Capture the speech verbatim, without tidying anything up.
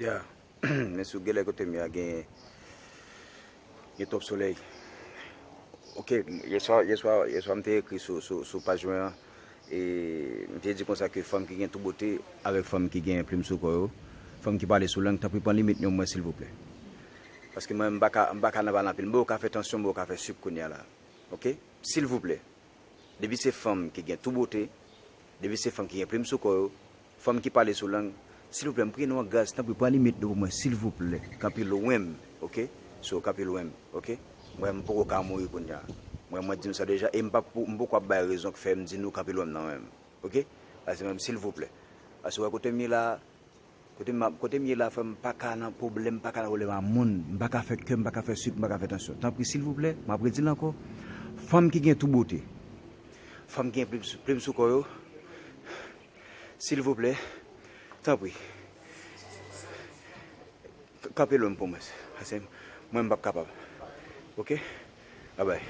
Ya, men sou genlè kote m ye a gen, gen twòp solèy. Ok, yèswa, yèswa, yèswa m te ekri sou, sou, sou paj mwen an. E m te di konsa ke fanm ki gen tout bote avèk fanm ki gen plim sou kò yo, fanm ki pale sou lang, tanpri pran limit nou mwen silvouplè. Paske mwen m pa ka, m pa ka nan pale anpil. M poko ka fè tansyon, m poko ka fè sik kounye a la. Ok? Silvouplè. Depi se fanm ki gen tout bote, depi se fanm ki gen plim sou kò yo, fanm ki pale sou lang, silvouplè, m priye nou an gras, tanpri pran limit nou pou mwen silvouplè. Kanpe lwen m, ok? So, kanpe lwen m, ok? Mwen, m poko ka mouri kounye a. Mwen, mwen di nou sa deja, e m pa pou, m poko ap bay rezon k fè m di nou kanpe lwen m nan menm, ok? Pase mwen, silvouplè. Pase wè kote m ye la, kote m, kote m ye la, frè m, m pa ka nan pwoblèm, m pa ka nan pwoblèm a moun, m pa ka fè kè, m pa ka fè sik, m pa ka fè tansyon. Tanpri, silvouplè, m ap redi l ankò, fanm ki gen tout bote, fanm ki gen plim sou, plim sou kò yo, silvouplè, tanpri, kanpe lwen m pou mwen, pase mwen, m p ap kapab. Ok? Babay.